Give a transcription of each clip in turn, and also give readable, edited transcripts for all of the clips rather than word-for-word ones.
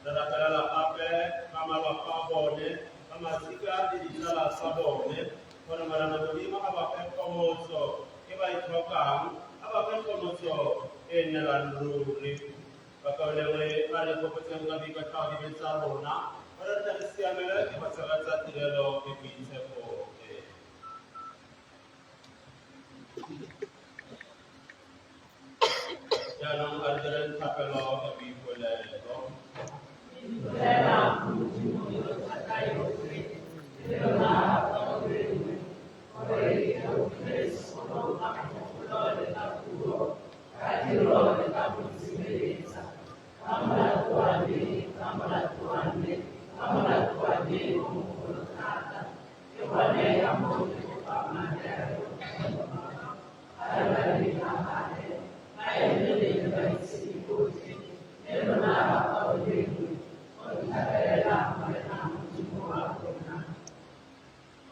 Re rapelela gape ba malapa a bone Masika le ditsala tsa bone gore Morena Modimo a ba fe kgomotso e ba e tlhokang, a ba fe kgomotso e nnelang ruri. Bakaulengwe, a re gopotseng ka boikotlhao dibe tsa rona gore re tle re siamelwe ke go tshegetsa tirelo e boitshepo e. Jaanong a re direng thapelo ya boipolelo. Ipolela go Modimo yo Thatayotlhe le lona bakaulengwe, gore ke leofile segolo ka mogopolo le ka puo, ka tiro le ka go itshireletsa, ka molato wa me, ka molato wa me, ka molato wa me o mogolo thata. Ke gone ka moo ke kopang Maria yo o a re ba gagwe, a emele le baitshepi botlhe, le lona bakaulengwe, go nthapelela Morena Modimo wa rona.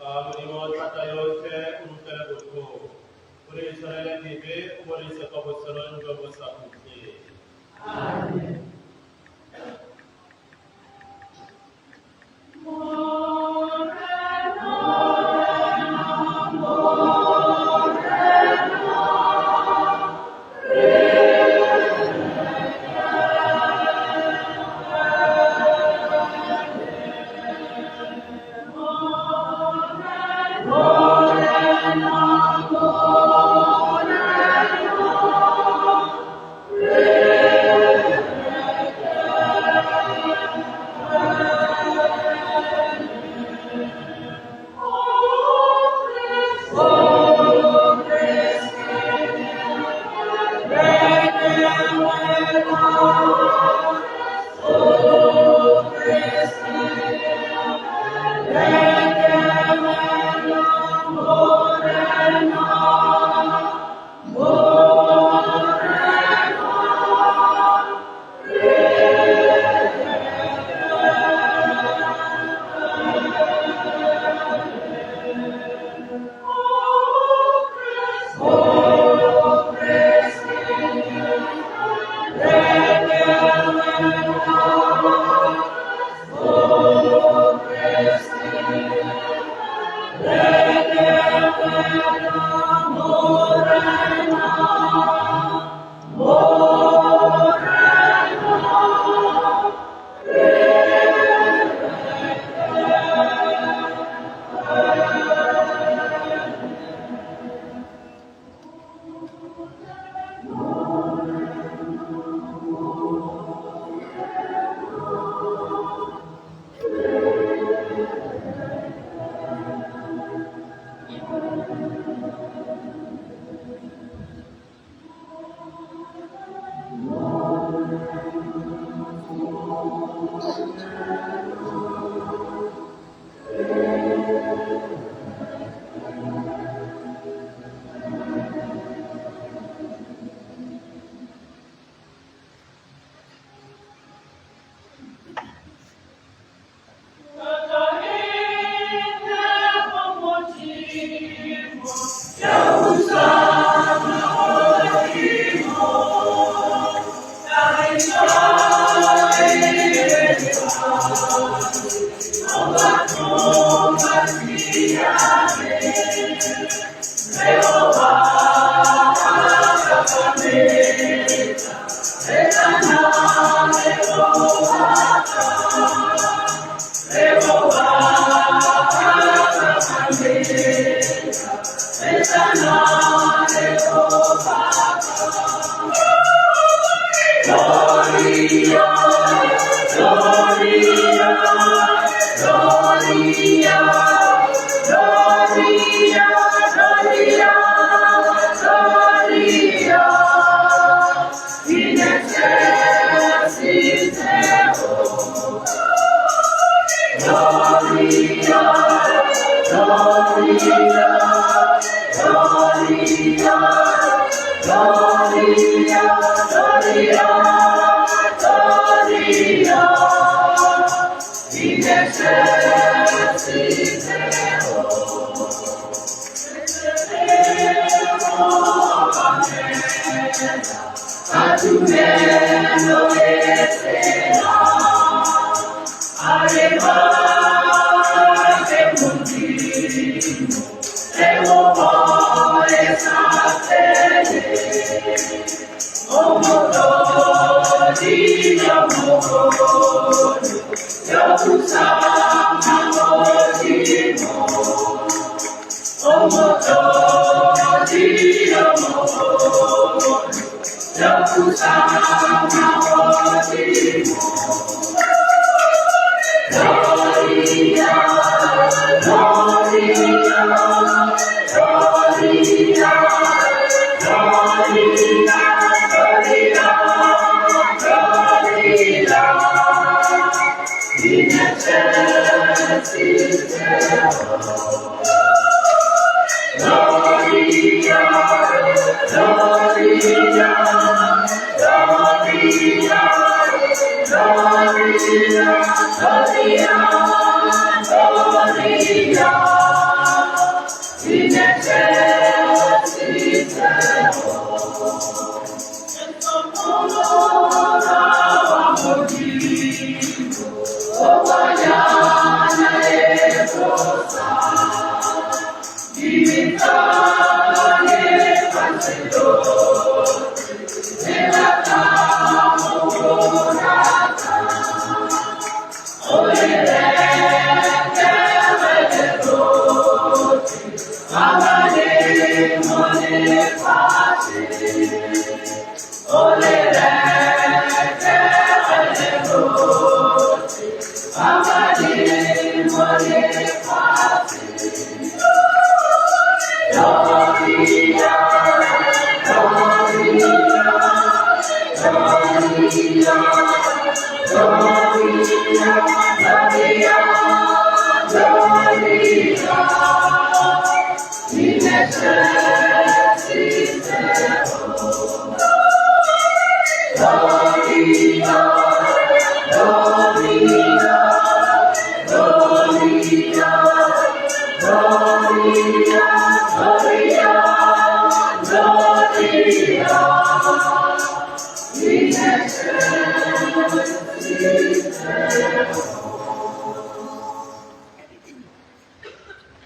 A Modimo thata yotlhe o re utlwele botlhoko, o re itshwarele dibe, o bo re ise kwa botshelong jo bo sa khutleng. Amen.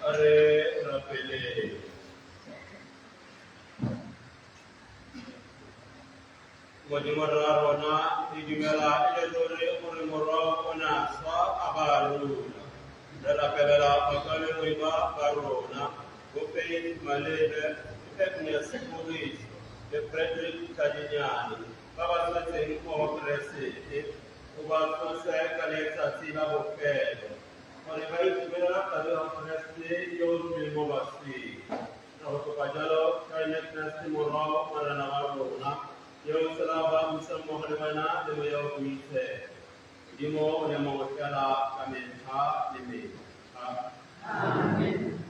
A re rapeleng. Modimo rra rona, re dumela e le ruri gore Morwa o ne a swa a ba a rula. Re rapelela bakaulengwe ba ba rona, bo Faith Malebe, Agnes Pogiso le Frederick Tladinyane, ba ba tswetseng mo go Keresete, o ba tsose ka letsatsi la bofelo, gore ba itumelela tlabe ya Keresete yo o tswileng mo baswing. Re go kopa jalo ka ene Keresete Morwa Morena wa rona, yo o tshelang ba busa mmogo le wena le Moya o Boitshepo, Modimo o le mongwe fela ka metlha le metlha. Amen.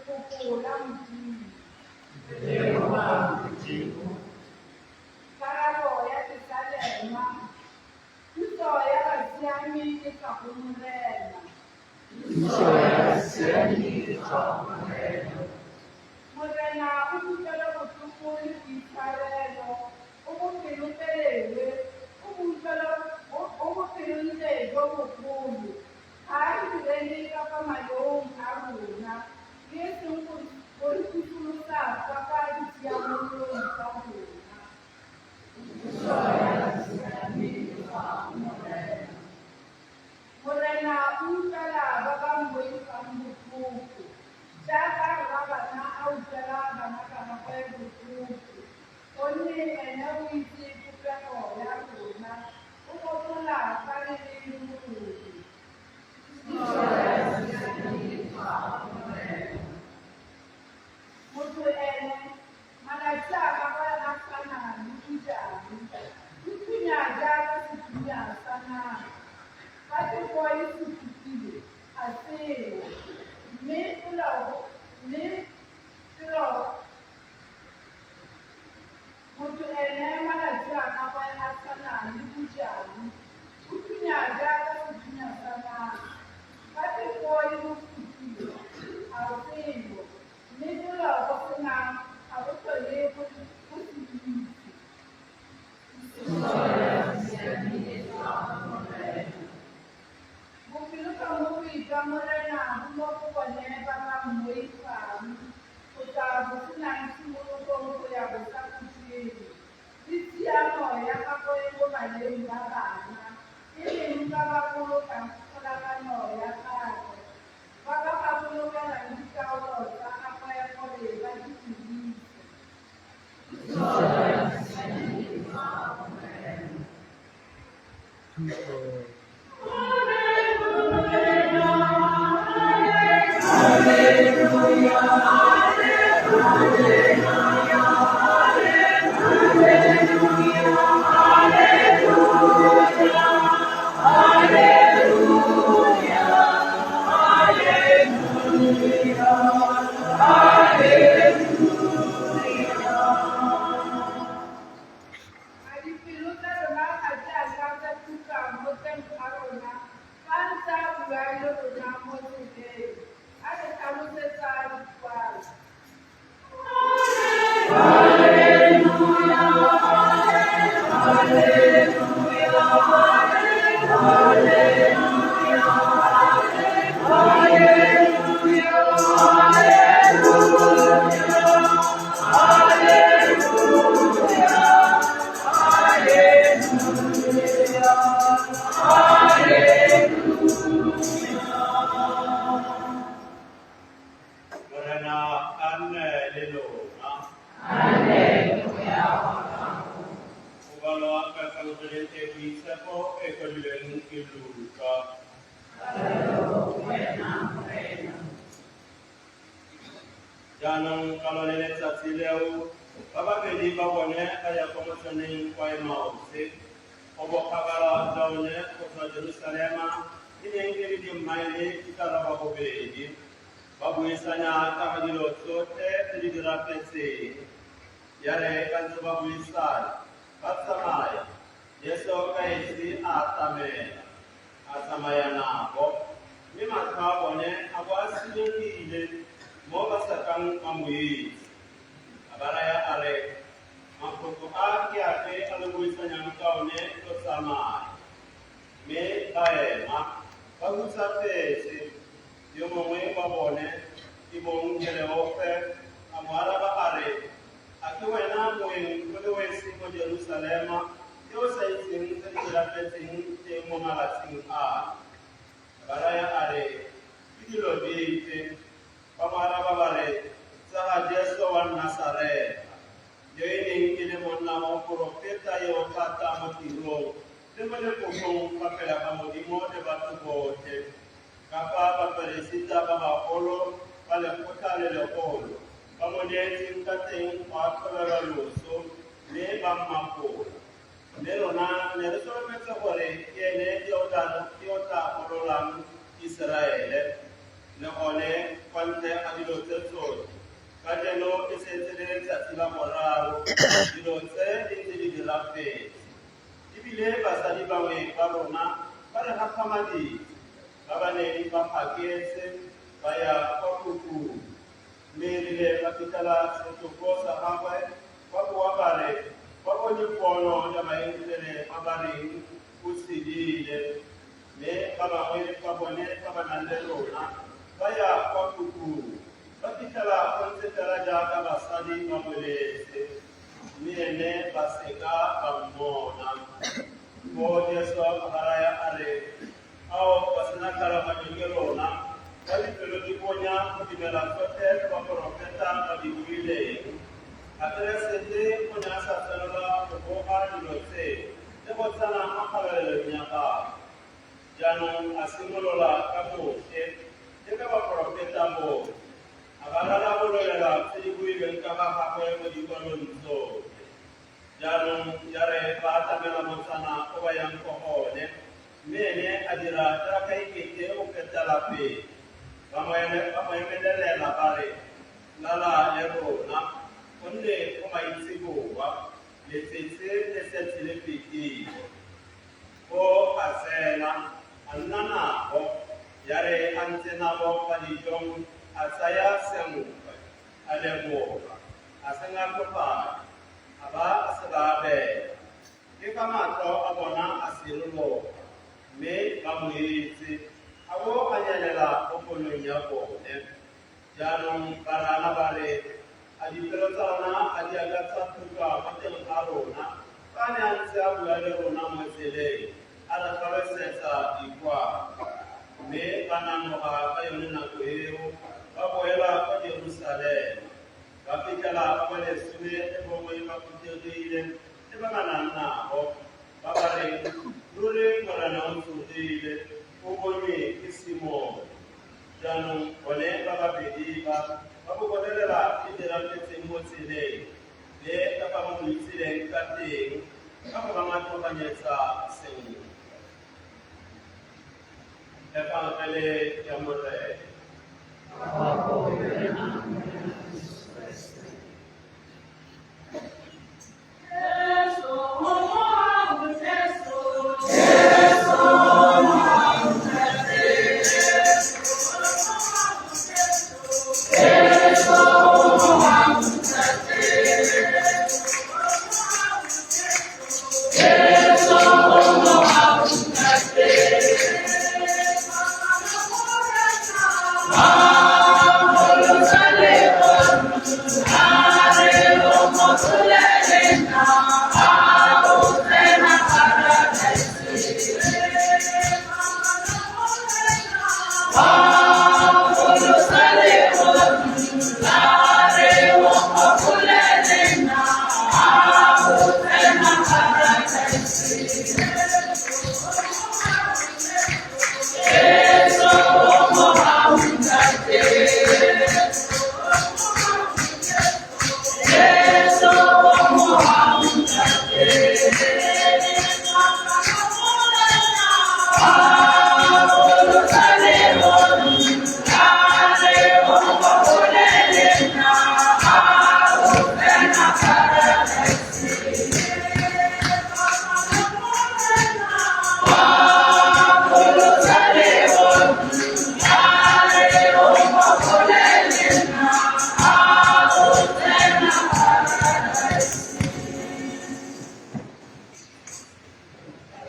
Lefoko la Modimo. Leboga Modimo. Karabo ya Pesalema. Thuso ya basiami e tswa go Morena. Thuso ya basiami e tswa go Morena. Morena o kutlwelobotlhoko le boitshwarelo, o bopelotelele, o bopelontle jo bogolo. Ga a re direle ka fa maleong a rona, le e seng go re pusolosa ka fa ditshiamololong tsa rona. Thuso ya basiami e tswa go Morena. Morena o utlwela ba ba mmoifang botlhoko, jaaka rrabana a utlwela bana ba gagwe botlhoko. Gonne ene o itse popego ya rona, o gopola fa re le lorole. Thuso ya basiami e tswa go Morena. Motho ene, malatsi a gagwe a tshwana le bojang, bo thunya jaaka sethunya sa naga. Fa phefo e se fokile, a seo, mme felo motho ene malatsi a gagwe a tshwana le bojang, bo thunya jaaka sethunya sa naga. Fa phefo e mo fokile, a seo, mme felo go senang ga go tlhole go se itse. Thuso ya basiami e tswa go Morena. Bopelotlhomogi jwa Morena bo mo go bone ba ba mmoifang, go tswa bosenang tshimologong go ya bosakhutleng. Le tshiamo ya gagwe mo baneng ba bana, e leng ba ba bolokang kgolagano ya gagwe, ba ba gakologelwang ditaolo tsa gagwe gore ba di dirise. Thuso ya basiami e tswa go Morena. Thuso. A dipelo tsa rona ga di a ka tsa tuka mo teng ga rona, fa a ntse a bua le rona mo tseleng, a re tlhalosetsa Dikwalo? Morena a nne le lona. A nne le moya wa gago. Go balwa ka Efangele e boitshepo e kwadilweng ke Luka. Kgalalelo go wena, Morena. Jaanong ka lone letsatsi leo, ba babedi ba bone ba ya kwa motsaneng kwa Emause, go bokgakala jwa one go tswa Jerusalema e neng e le dimmaele di ka 8, ba buisanya ka ga dilo tsotlhe tse di dirafetseng. Ya re ba ntse ba buisana, ba tsamaya, Jesu ka esi a atamela, a tsamaya nabo, mme matlho a bone a bo a senyegile mo ba sa kang ba mo itse. A ba raya a re, mafoko a ke afe a lo buisanyang ka one lo tsamaya? Mme ba ema, ba hutsafetse. Yo mongwe wa bone, e bong Keleofe, a mo araba a re, a ke wena moeng o le wesi mo Jerusalema yo o sa itseng tse di dirafetseng teng mo malatsing a? Ba raya a re, ke dilo dife? Ba mo araba ba re, tsa ga Jesu wa Nasaretha, yo e neng e le monna wa moporofeta yo o thata mo tirong le mo lefokong fa pele ga Modimo le batho botlhe, ka fa baperesita ba bagolo ba lekgotla le legolo ba mo neetseng ka teng go atlholelwa loso, mme ba mmapola. Mme rona ne re solofetse gore ke ene yo o tla gololang Iseraele, le gone kwa ntle ga dilo tse tsotlhe. Kajeno e setse le letsatsi la boraro dilo tse di ntse di dirafetse. Ebile basadi bangwe ba rona ba re gakgamaditse, ba ba neng ba phaketse ba ya kwa kukung. Mme erile ba fitlhela setopo sa gagwe, ba boa ba re ba bone pono ya baengele ba ba reng o tshedile. Mme ba bangwe ba bone ba ba nang le rona ba ya kwa kukung, ba fitlhela go ntse fela jaaka basadi ba boletse, mme ene ba seka ba mmona. Foo Jesu a ba raya a re, Ao, ba sena tlhaloganyo ke lona, ba dipelo di bonya go dumela tsotlhe tse baporofeta ba di buileng. A Keresete o ne a sa tshwanela go boga dilo tse le go tsena mo kgalalelong ya gagwe? Jaanong a simolola ka Moshe le ka baporofeta botlhe, a ba rarabololela tse di builweng ka ga gagwe mo dikwalong tsotlhe. Jaanong ya re ba atamela motsana o ba yang kwa go one, mme ene a dira jaaka e kete o fetela pele. Ba mo emelelela ba re, Lala le rona, gonne go maitseboa, letsetse le setse le fetile. Foo a tsena, a nna nabo. Ya re a ntse nabo fa dijong, a tsaya senkgwe, a leboga, a se ngatofanya, a ba a se ba abela. Ke fa matlho a bona a sirologa, mme ba mo itse, a bo a nyelela mo ponong ya bone. Jaanong ba raana ba re, A dipelo tsa rona ga di a ka tsa tuka mo teng ga rona, fa a ne a ntse a bua le rona mo tseleng, a re tlhalosetsa Dikwalo? Mme ba nanoga ka yone nako eo, ba boela kwa Jerusalema. Ba fitlhela ba ba lesome le bongwe ba phuthegile le ba ba nang nabo, ba ba reng, Ruri Morena o tsogile, o bonwe ke Simone. Jaanong bone ba babedi ba, ba bo bolelela tse di dirafetseng mo tseleng, le ka fa ba mo itsileng ka teng ka go ba ngathoganyetsa senkgwe. Efangele ya Morena.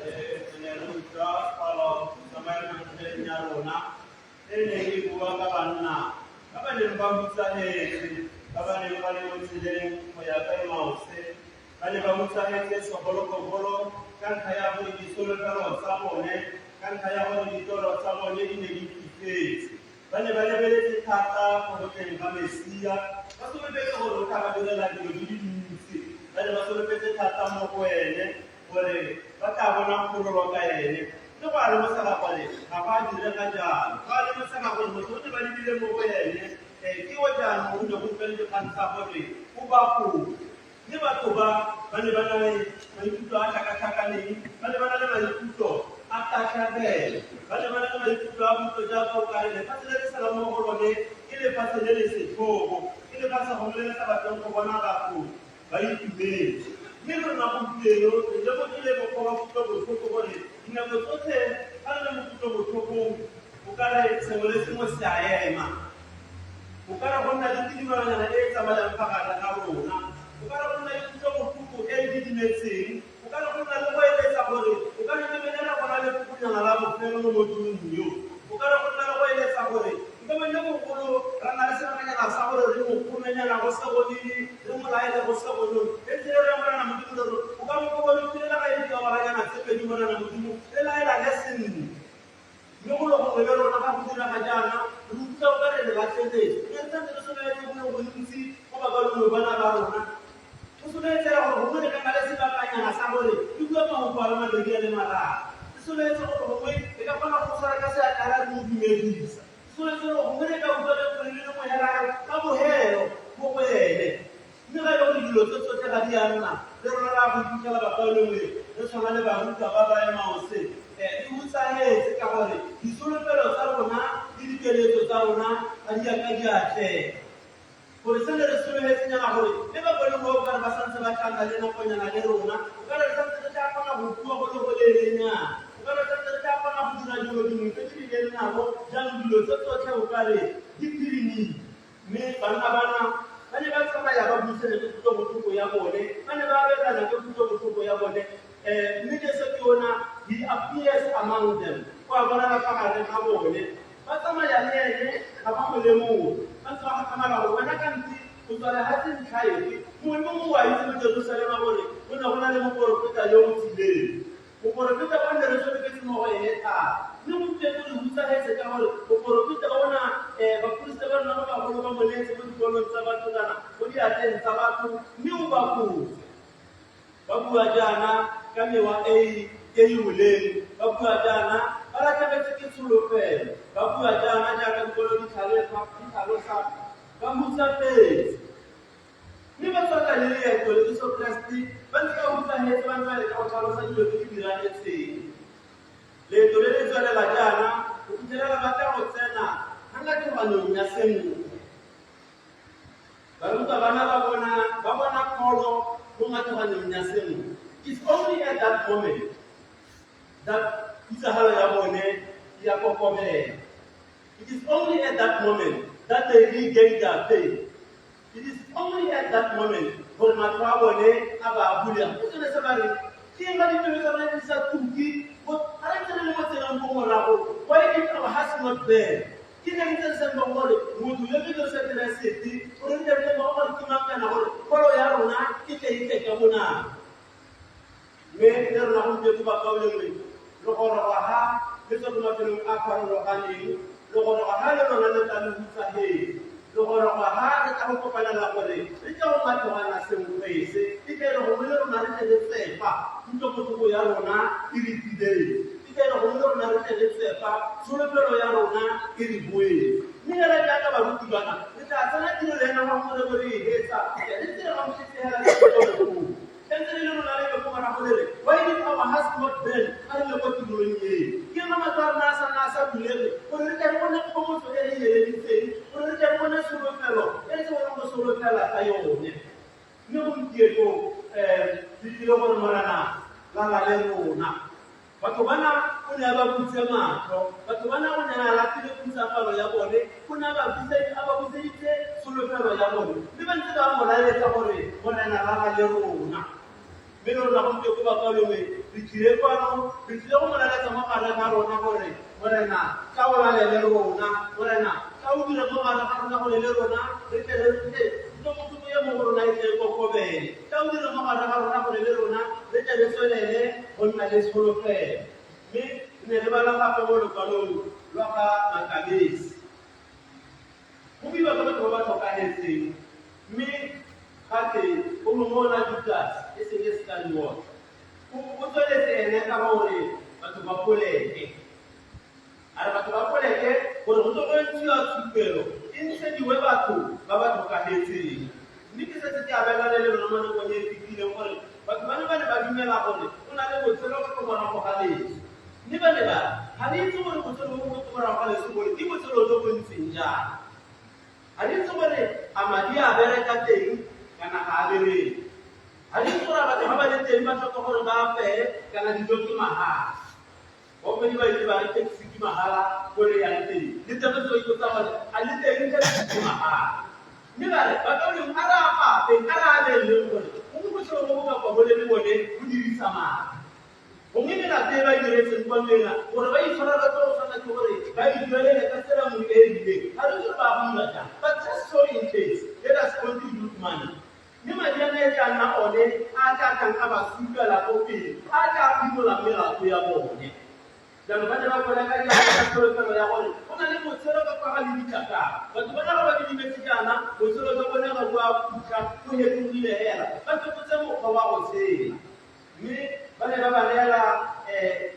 Re ne re utlwa palo tsamaelong ya rona e neng e bua ka banna ba ba neng ba hutsahetse, ba ba neng ba le mo tseleng go ya ka Emause. Ba ne ba hutsahetse segolobogolo ka ntlha ya gore ditsholofelo tsa bone, ka ntlha ya gore ditoro tsa bone di ne di fifetse. Ba ne ba lebeletse thata go go tleng ga Mesia, ba solofetse gore o tla ba direla dilo di le dintsi. Ba ne ba solofetse thata mo go ene gore ba tla bona kgololo ka ene. Mme go a lemosega gore ga go a direga jalo. Go a lemosega gore motho o ne ba lebile mo go ene, ke o jaanong go ne go utlwa le dikgang tsa gore o bapotse. Mme batho ba ba ne ba na le maikutlo a tlhakatlhakaneng, ba ne ba na le maikutlo a tatlhegelo, ba ne ba na le maikutlo a botso jaaka o kare lefatshe le re tshelang mo go lone ke lefatshe le le setlhogo, ke ke ba sa gongwe le sa batleng go bona batho ba itumetse. Mme le rona gompieno re lemogile mokgwa wa kutlobotlhoko gore dinako tsotlhe fa re le mo kutlobotlhokong o ka re sengwe le sengwe se a ema. O ka re go nna le tidimalonyana e e tsamayang fa gare ga rona. O ka re go nna le kutlobotlhoko e e didimetseng. O ka re go nna le go eletsa gore o ka re lebelela gona lefokonyana la bofelo mo mothong yo. O ka re go nna le go eletsa gore nka bone bogolo ra nna le sebakanyana sa gore re mo kgomenyana go se gonene, re mo laele go se gonong. E ntse re re Morena Modimo re re o ka bo ko bone filela ga e dikawaranyana tse pedi Morena Modimo re laelane sentle. Mme golo gongwe le rona ga go direga jaana re utlwa o ka re re latlhegetswe. Mme re santse re solofetse go le gontsi mo bakaulengwe bana ba rona. Go solofetsega gore gongwe re ka nna le sebakanyana sa gore re bue mafoko a le mabedi a le mararo. Re solofetse gore gongwe re ka kgona go mo tshwara ka seatla ra re mo dumedisa. Re solofetse gore gongwe re ka utlwa lefoko le le lengwe hela ra re ka bogelo mo go ene. Mme ga e le gore dilo tse tsotlhe ga di a nna, le rona re a go iphitlhela bakaulengwe re tshwana le barutwa ba ba Emaose, re hutsahetse ka gore ditsholofelo tsa rona le dikeletso tsa rona ga di a ka di atlega. Gore se ne re solohetsenyana gore mme bakaulengwe ba okare ba santse ba tla nna le nakonyana le rona, o ka re re santse re tla kgona go bua go le go leelenyana, o ka re re santse re tla kgona go dira dilo dingwe tse di rileng nabo, jaanong dilo tse tsotlhe o ka re di phirimile. Mme banna bana ba ne ba tsamaya ba buisana ka kutlobotlhoko ya bone, ba ne ba abelana ka kutlobotlhoko ya bone. Mme Jesu ke ona, he appears among them, o a bonala fa gare ga bone. Ba tsamaya le ene, ga ba mo lemoge. Ba ntse ba gakgamala gore wena kante o tswa lehatsheng ntlha efe. Mongwe le mongwe o a itse mo Jerusalema gore go ne go na le moporofeta yo o tsileng. Moporofeta o ne re solofetse mo go ene thata. Mme gompieno re hutsahetse ka gore moporofeta ona, baporista ba rona ba bagolo ba mo neetse mo dikolong tsa batho kana mo diatleng tsa batho, mme o bapotse. Ba bua jaana ka mewa e e oleng, ba bua jaana ba latlhegetswe ke tsholofelo, ba bua jaana jaaka dikolo di tlhalosa, ba hutsafetse. Mme ba tswelela le leeto le Jesu Keresete ba ntse ba hutsahetse ba ntse ba leka go tlhalosa dilo tse di diragetseng. Leeto le le tswelela jaana go fitlhelela ba tla go tsena ga ngatoganong ya senkgwe. Barutwa bana ba bona ba bona pholo mo ngatoganong ya senkgwe. It's only at that moment that khutsahalo ya bone ya kokobela. It is only at that moment that they regain their faith. It is only at that moment gore matlho a bone a ba a bulega. Ke sone se ba reng, ke eng ga dipelo tsa rona di sa tuke? Ga re ntse re le mo tseleng ko morago, why did our hearts not burn? Ke ne re ntse re sa lemoge gore motho yo ke Jesu Keresete, gore re tle re lemoge gore ke mang kana gore pholo ya rona e tle e tle ka bonako. Mme le rona gompieno bakaulengwe, re goroga ha le tswa ko mafelong a farologaneng, re goroga ha le lona le tla le hutsahetse, re goroga ha re tla go kopanela gore re tle go ngathogana senkgwe se, e tle re gongwe le rona re tle re tsefa kutlobotlhoko ya rona e re tlileng, e tle re gongwe le rona re tle re tsefa tsholofelo ya rona e re boetse. Mme hela jaaka baruti bana, re tla tsena tiro le ena wa gore bo re e hetsa, re ntse re amogetse hela ka kutlobotlhoko. Ntse le le rona le ko morago le re, why did our hearts not burn ga re le ko tirong eo? Ke eng matlho a rona a sa nna a sa bulege gore re tle re bone kgomotso e re e eleditseng, gore re tle re bone tsholofelo e re tshwanetseng go solofela ka yone? Mme gompieno re tlile gore Morena lala le rona. Batho bana o ne a ba butse matlho, batho bana o ne a alafile khutsafalo ya bone, o ne a ba buseditse tsholofelo ya bone, mme ba ntse ba mo laletsa gore Morena lala le rona. Mme le rona gompieno bakaulengwe re tlile kwano, re tlile go mo laletsa mo gare ga rona gore Morena tla o lale le rona, Morena tla o dire mo gare ga rona gore le rona re tle re tle kutlobotlhoko e mo go rona e tle e kokobele. Tla o dire mo gare ga rona gore le rona re tle re tswelele go nna le tsholofelo. Mme re ne re bala gape mo lokwalong lwa ga Makabesi. Go buiwa ka batho ba ba tlhokahetseng, mme gate o mongwe o na Judase, e seng Iskariota. O tsweletse ene ka gore batho ba poleke. A re batho ba poleke gore go tle go ntshiwa tshupelo e ntshediwe batho ba ba tlhokafetseng. Mme ke setse ke abelane le lona mo nakong e e fetileng gore batho ba ne ba ne ba dumela gore go na le botshelo ka morago ga leso. Mme ba ne ba re, Ga re itse gore botshelo bo bo morago ga leso bone ke botshelo jo bo ntseng jang. Ga re itse gore a A madi a bereka teng kana ga a bereke. Ga di itse gore batho ga ba le teng ba tlhoka gore ba apeye kana dijo ke mahala. Bomme ba ile ba re taxi ke mahala ko re yang teng. Le teng re tlo ipotsa gore a le teng taxi ke mahala. Mme ba re bakaulengwe a re apapeng a re abeleng gore gongwe botshelo bo bo kapa bo le le bone bo dirisa madi. Gongwe melato e ba e diretseng kwa ntlong ena gore ba itshwara ba tlo go tshwanela ke gore ba e duelele ka tsela nngwe e e rileng. Ga re itse gore ba go dira jang, but just so in case, let us contribute money. Mme madi ana e tla nna one a tla tlang a ba supela ko pele, a tla phimolang melato ya bone. Jaanong ba ne ba koleka diatla ka tsholofelo ya gore go na le botshelo ka kwa ga lebitla ka. Batho bana ga ba didimetse jaana, botshelo jwa bone ga bo a khutla, bo hetogile hela, ba fetotse mokgwa wa go tshela. Mme ba ne ba ba neela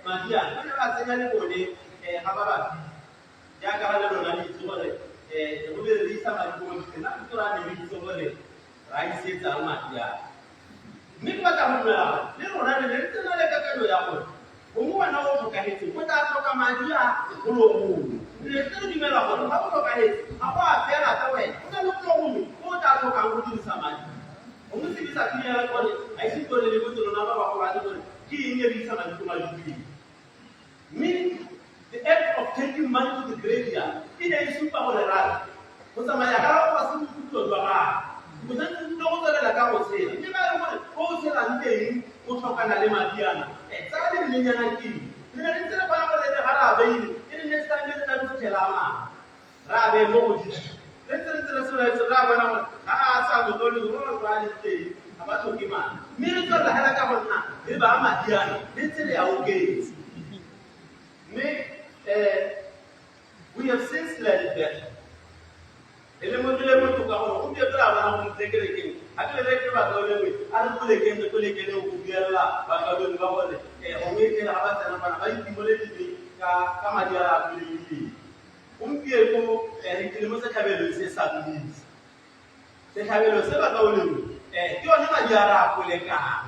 madi a, ba ne ba tsenya le bone ga ba ba fitlha. Jaaka ga le lona le itse gore go be re isa madi ko mabitleng, a ke ra ne re itse gore ra isetsang madi a. Mme ke batla go dumela gore le rona re ne re tsena le kakanyo ya gore gongwe wena o tlhokahetseng o tla tlhoka madi a golo gongwe. Re ne re dumela gore ga o tlhokahetse ga go a fela ka wena, go na le golo gongwe ko o tla tlhokang go dirisa madi. Gongwe se ke sa fitlhela gore ga ise ko re le botse lona ba bagolwane gore ke eng e re isa madi ko mabitleng. Mme the act of taking money to the graveyard e ne e supa gore rara go tsamaya ga gago ga se bokhutlo jwa gago. O santse o tlile go tswelela ka go tshela. Mme ba e le gore ko o tshelang teng o tlhokana le madi ana, tsaya le rilengnyana ke eng? Re ne re ntse re kgona gore re ga re a beile, e re next time re tla re fitlhela a mangwe. Re a beye mo godimo. Re ntse re ntse re tsholetse re a bona gore ga a sa mokaulengwe ba ba a leng teng ga ba tlhoke madi. Mme re tswelela hela ka go nna re ba madi ana re ntse re a oketsa. Mme we have since learned better. Re lemogile botoka gore gompieno re a bona go ntse kerekeng ga ke re ke bakaulengwe a re kolekeng re kolekeleng go duelela bakaulengwe ba gore gongwe e tle ga ba tsena bana ba itimole dibe ka madi a a bolekileng. Gompieno re tlile mo setlhabelong se sa mmisa. Setlhabelo se bakaulengwe ke yone madi a re a kolekang.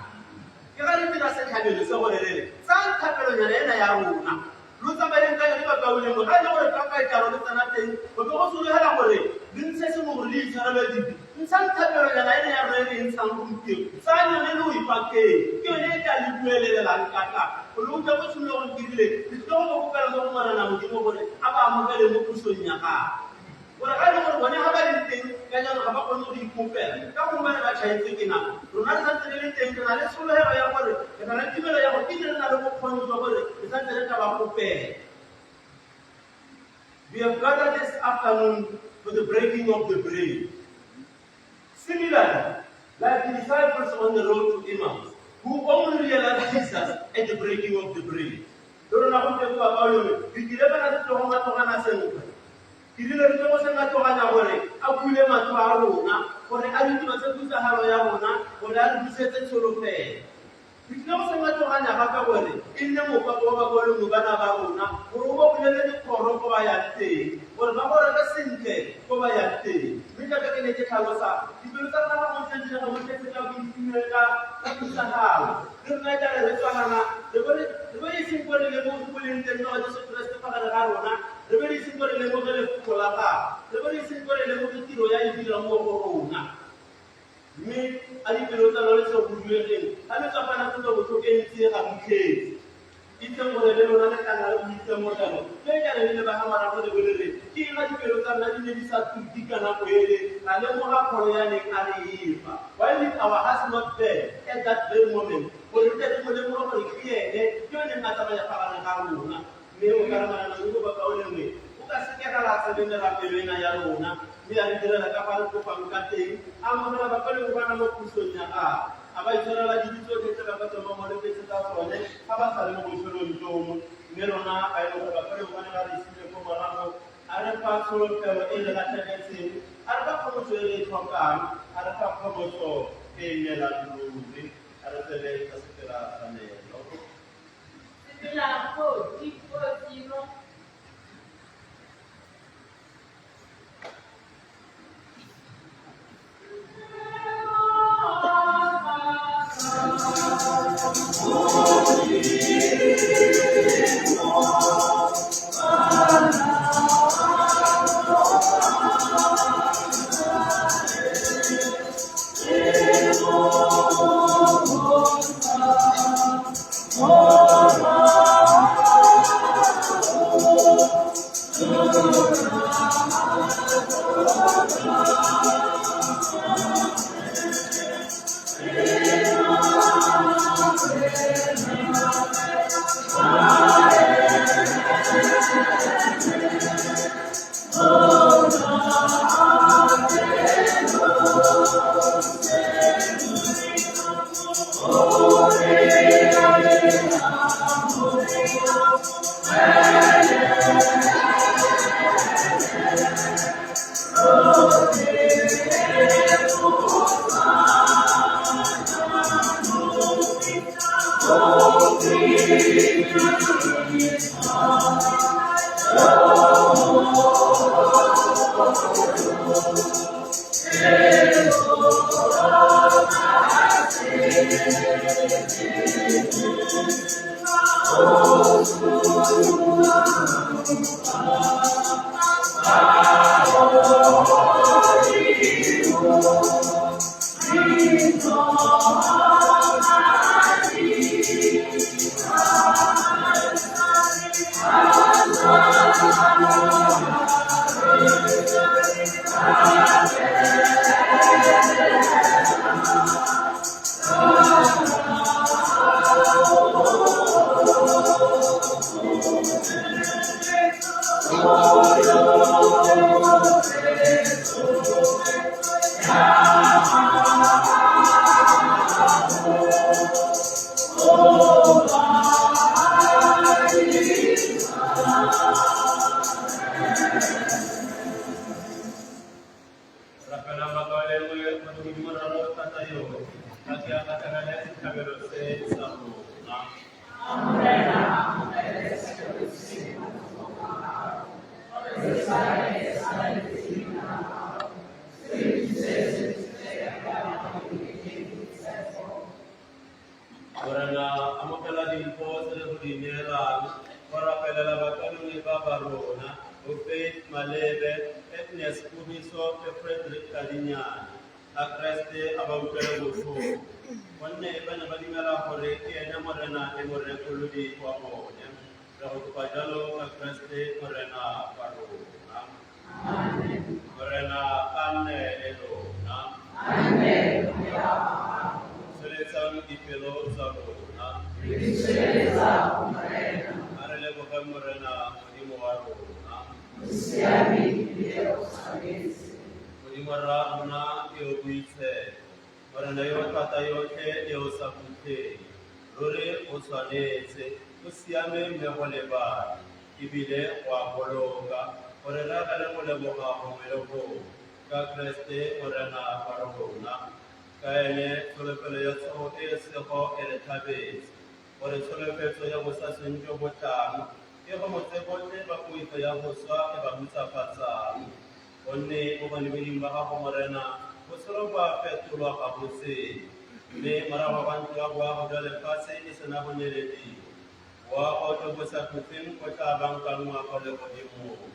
Ke ga re dira setlhabelo se gore re re tsayang thapelonyana ena ya rona lo tsamaeleng ka yone bakaulengwe ga e le gore ka jalo le tsena teng go be go sologela gore le ntshe sengwe gore le itshwarelwe dibe. Ntshang thapelonyana ena ya rona e re e ntshang gompieno, tsayang yone le o ipakeng, ke yone e tla le buelelelang ka tla. Go le utlwa ko tshimologong ke rile, re tlile go mo kopela mo go Morena Modimo gore a ba amogele mo pusong ya gagwe. Gore ga e le gore bone ga ba leng teng ka jalo ga ba kgone go ikopela, ka gongwe ba ne ba tšhaetswe ke nako. Rona re santse re le teng, re na le tshologelo ya gore, re na le tumelo ya gore ebile re na le bokgoni jwa gore re santse re ka ba kopela. We have gathered this afternoon for the breaking of the bread. Similarly, like the disciples on the road to Emmaus, who only realized Jesus at the breaking of the bread. Le rona gompieno bakaulengwe, re tlile fela re tlile go ngatogana sentle. Ke rile re tlile go se ngatoganya gore a bule matlho a rona, gore a ritibatse khutsahalo ya rona, gore a re busetse tsholofelo. Re tlile go sengatoganya gape gore e nne mopako wa bakaulengwe bana ba rona, gore o ba bulele dikgoro ko ba yang teng, gore ba goroge sentle ko ba yang teng. Mme jaaka ke ne ke tlhalosa, dipelo tsa rona ga go tletse ga go tletse ka boitumelo ka ka khutsahalo. Le rona e tla re re tswalana, re bo re re be re iseng ko re lemoge boleng teng jwa ga Jesu Keresete fa gare ga rona, re be re iseng ko re lemoge lefoko la gagwe, re be re iseng ko re lemoge tiro ya e dirang mo go rona. Mme a dipelo tsa lona di sa huduegeng, ga le tswa fana kutlobotlhoko e ntsi e gabutlhetse. Itseng gore le lona le tla nna le boitemogelo jo e ka reng le leba ga morago le bo le re, Ke eng ga dipelo tsa rona di ne di sa tuke ka nako ele, ra lemoga pholo ya neng a re e fa? Why did our hearts not burn at that very moment, gore re tle re mo lemoge gore ke ene yo neng a tsamaya fa gare ga rona? Mme o ka re Morena Modimo bakaulengwe, o ka sekegela tsebe merapelo ena ya rona, mme a re direla ka fa re kopang ka teng, a amogela bakaulengwe bana mo pusong ya gagwe, a ba itshwarela dibe tsotlhe tse ba ka tswang ba mo lepetse ka tsone fa ba sa le mo botshelong jono. Mme rona ba e leng gore bakaulengwe ba ne ba re isitse ko morago, a re fa tsholofelo e re latlhegetseng, a re fa kgomotso e re e tlhokang, a re fa kgomotso e e nnelang ruri, a re tswele ka sefela sa nelo. Sepela 4, 4, 0. Rapelang bakaulengwe Modimo Rara thata yotlhe, a ke a atamele setlhabelo se sa rona. Morena, amogela dimpho tse re go di neelang, go rapelela bakaulengwe ba ba rona, bo Faith Malebe, Agnes Kumiso le Frederick Kadinyane. A Kreste a ba utlwele botlhoko, gonne ba ne ba dumela gore ke ene Morena le Morekolodi wa bone. Re go kopa jalo ka Kreste Morena wa rona. Morena a nne le lona. Tsholetsang dipelo tsa lona. A re leboge Morena Modimo wa rona. Modimo rra rona yo o boitshepo, Morena yo o thata yotlhe yo o sa khutleng, ruri o tshwanetse, o siame mme go lebane, ebile go a boloka, gore re agele go leboga gongwe le gongwe, ka Kreste Morena wa rona. Ka ene tsholofelo ya tsogo e e sego e re tlhabetse, gore tsholofetso ya bosasweng jo bo tlang e gomotse botlhe ba poifo ya go swa e ba hutsafatsang. Gonne mo badumeding ba gago Morena, botshelo bo a fetolwa ga bo seng, mme morago ga ntlo ya boago jwa lefatshe e sena go nyelediwa, boago jo bo sa khutleng bo tla bankangwa kwa legodimong.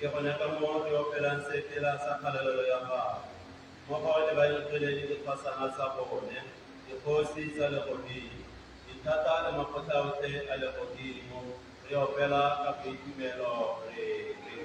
Ke gone ka moo re opelang sefela sa kgalalelo ya gago, mmogo le baengele le dikgosana tsa bone, dikgosi tsa legodimo, dithata le makgotla otlhe a legodimo, re opela ka boitumelo re re.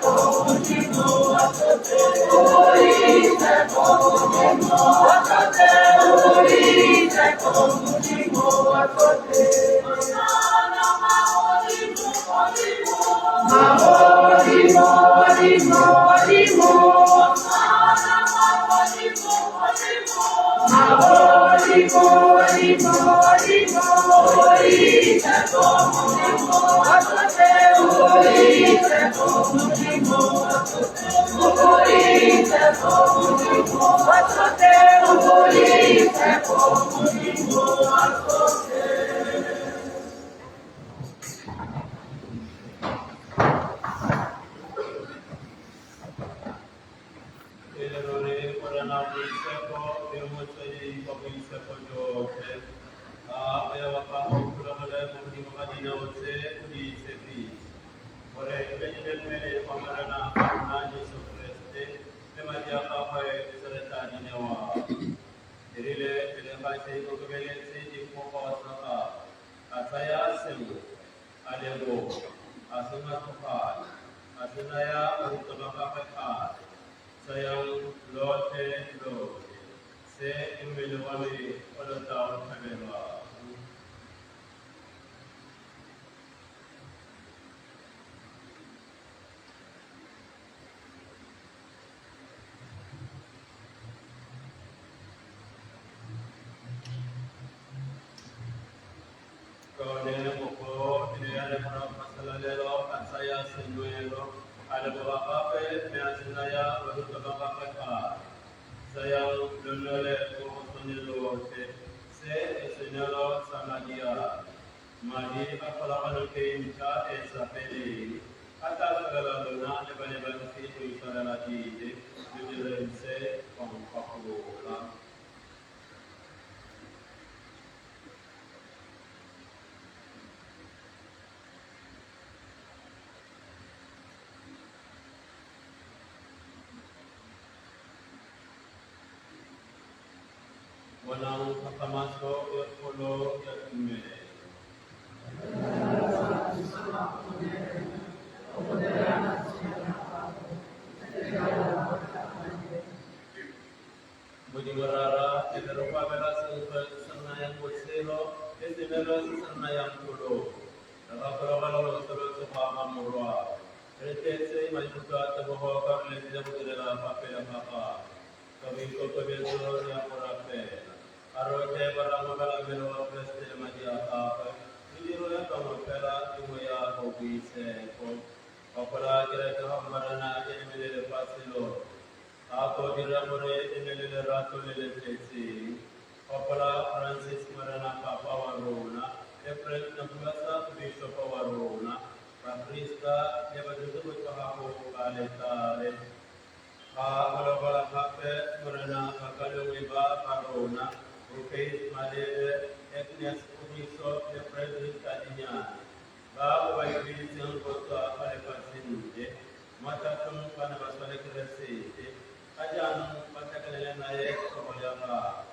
boitshepo, Modimo wa tsotlhe, o boitshepo, Modimo wa tsotlhe, o boitshepo, Modimo wa tsotlhe. Mahodimo, hodimo, hodimo. Mahodimo, hodimo, hodimo. O boitshepo, Modimo wa tsotlhe, o boitshepo, Modimo wa tsotlhe, o boitshepo, Modimo wa tsotlhe, o boitshepo, Modimo wa tsotlhe. E le ruri Morena boitshepo le motswedi wa boitshepo jotlhe. A moya wa gago o phologele mo godimo ga dinao tse o di itshepise, gore e be le mmele wa Morena wa rona Jesu Kreste le madi a gagwe tse re tla di newang. E rile pele ga se ikokobeletse dikgogo tsa gagwe, a tsaya sengwe, a leboga, a se ngathoganya, a se naya barutwa ba gagwe a re, tsayang lotlhe lotlhe, se ke mmele wa me o lo tla o tlhabelwang. Ka one mokgwa o e ne ya re morago ga selalelo, a tsaya senwelo, a leboga gape mme a se naya barutwa ba gagwe a re, tsayang lo nwele mo go sone lotlhe, se ke senwelo sa madi a me, madi a kgolagano e ntšha e e sa feleng, a tla tswelela lona le ba le bantsi go itshwarela dibe, lo direng se go nkgopola. Bonang kgakgamatso e kgolo ya tumelo. Modimo Rara, e re go abela senkgwe se se nayang botshelo le semelo se se nayang poloko. Re gakologelwa loso lo tsogo ga Morwao. Re tletse maikutlo a tebogo ka re letlile go direla fa pele ga gago. Ka boikokobetso re a go rapela. A rotlhe ba re amogela mmele wa Kreste le madi a gagwe, mediro ya bangwe fela ke moya o boitshepo. Gopola kereke ga Morena e emele lefatshe lotlhe. A ko dira gore e nne le lerato le le tletseng. Gopola Francis Morena Papa wa rona, le Frank Nakulasa Bishopo wa rona, baprista le badiri botlhe ba gago ba aletare. Ga gologola gape Morena bakalengwe ba ba rona, Ruface Malebe, Agnes Pogiso le Frederick Tadinyane, ba o ba ipiditseng go tswa fa lefatsheng le, mo tlhatlhong ba ne ba swa le Keresete, ka jaanong ba tlhakanele nae tsogo ya gagwe.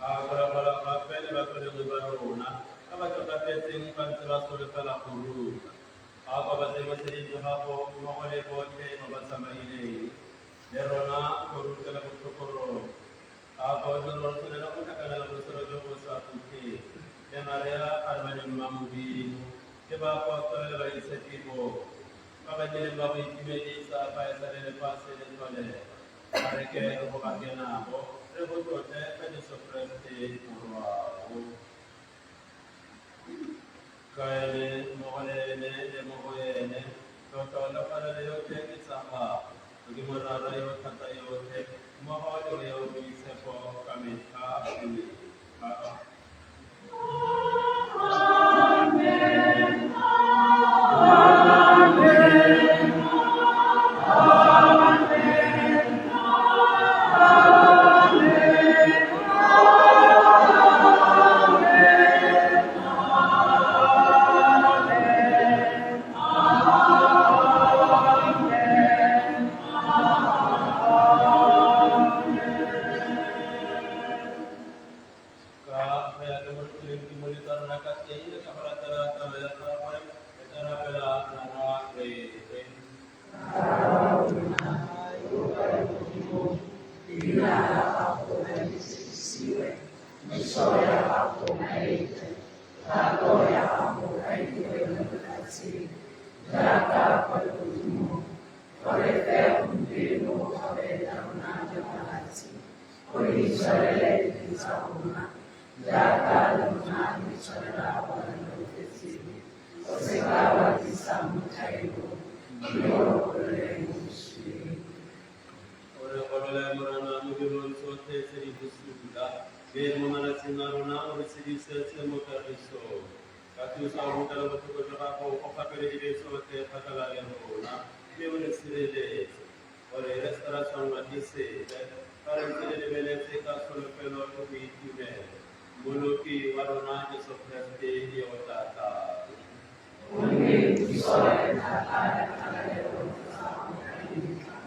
Ga gologola gape le bakalengwe ba rona, ba ba tlhokafetseng ba ntse ba solofela go rua. Ga kwa ba tsemoseding jwa gago mmogo le botlhe ba ba tsamaileng, le rona go rutela botlhoko rona. A ko dire gore tshwanela go tlhakanela botshelo jo bo sa khutleng, le Maria a re ba mma Modimo, le baapostola le baitshepi botlhe, ba ba kileng ba go itumedisa fa e sa le lefatshe le tlholega. A re ke re go bake nabo, re go tlotle ka Jesu Kreste Morwao. Ka ene, mmogo le ene, le mo go ene, tlotlo le kgalalelo yotlhe ke tsa gago, Modimo Rara yo o thata yotlhe, mmogo le Moya o o Boitshepo ka metlha le metlha. O re itshwarele dibe tsa rona, jaaka le rona re itshwarela ba ba re leofetseng. O se ka wa tlisa mo thaelong, mme o re golole mo bosuleng. O re golole Morena mo dilong tsotlhe tse di bosula, mme mo malatsing a rona o re tshedisetse mo kagisong. Ka thuso ya boutlwelobotlhoko jwa gago, o gapele dibe tsotlhe kgakala le rona, mme o re tshireletse, gore re se ka ra tshwanelwa ke sepe, fa re ntse re lebeletse ka tsholofelo le boitumelo. Mmoloki wa rona Jesu Kreste yo o tla tlang. Gonne puso le thata le kgalalelo ke tsa gago ka metlha.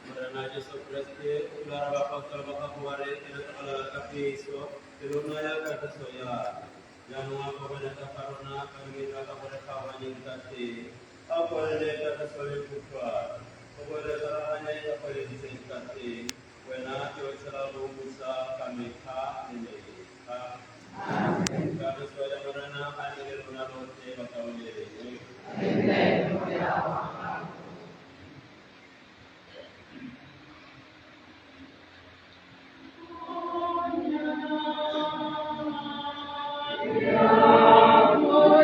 Morena Jesu Kreste o ile a araba baapostola ba gago wa re, ke le tlogelela kagiso, ke lo naya kagiso ya me. Jaanong a ko bone ka fa rona badumedi ba ka go re kgaoganyeng ka teng. A ko re neye kagiso le kutlwano, o bo re tshwaraganye ka go re itseng ka teng. Wena yo o tshelang o busa ka metlha le metlha. Amen. Kagiso ya Morena a nne le lona lotlhe bakaulengwe. E nne le moya wa gago.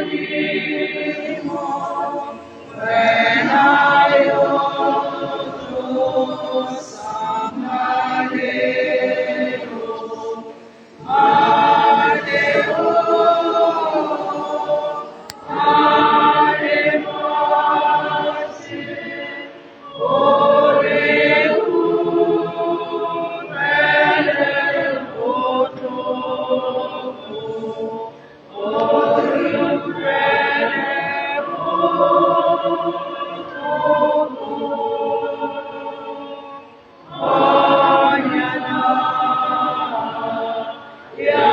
Modimo, wena yo tlosang maleo, maleo a lefatshe, o re utlwele botlhoko, o re utlwele botlhoko. Konyana ya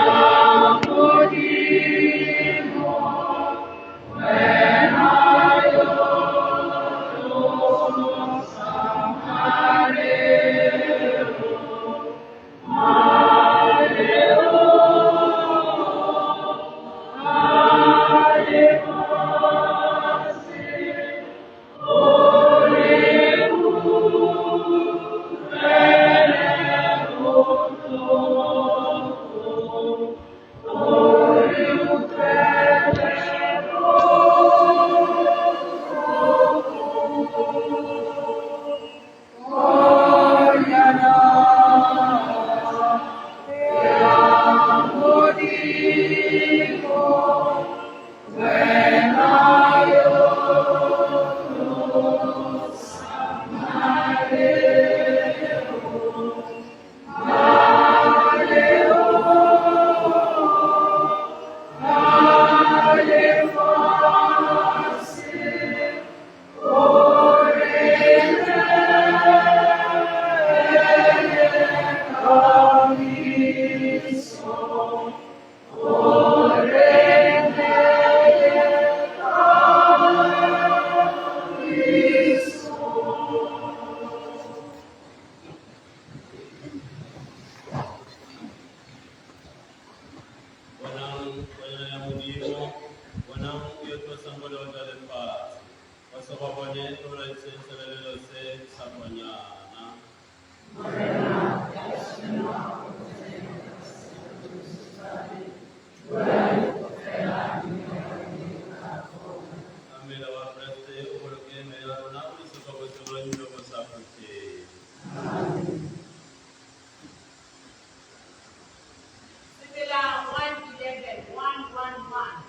Modimo, wena yo tlosang maleo, maleo a lefatshe, o re utlwele botlhoko, o re utlwele botlhoko. Konyana ya Modimo, wena yo tlosang maleo, maleo a lefatshe, o re neele kagiso, o re neele kagiso. Bonang konyana ya Modimo, bonang yo tlosang boleo jwa lefatshe. Ba bone re bolaiseng selalelo se sa konyana. Morena, ke a tshwenngwa go tsena ka sekolo sa me, bua lefoko fela mme wa me o tla fola. A mmele wa Kreste o boloke meya ya rona o ise kwa botshelong jo bo sa khutleng. Amen. Sefela 111, 111.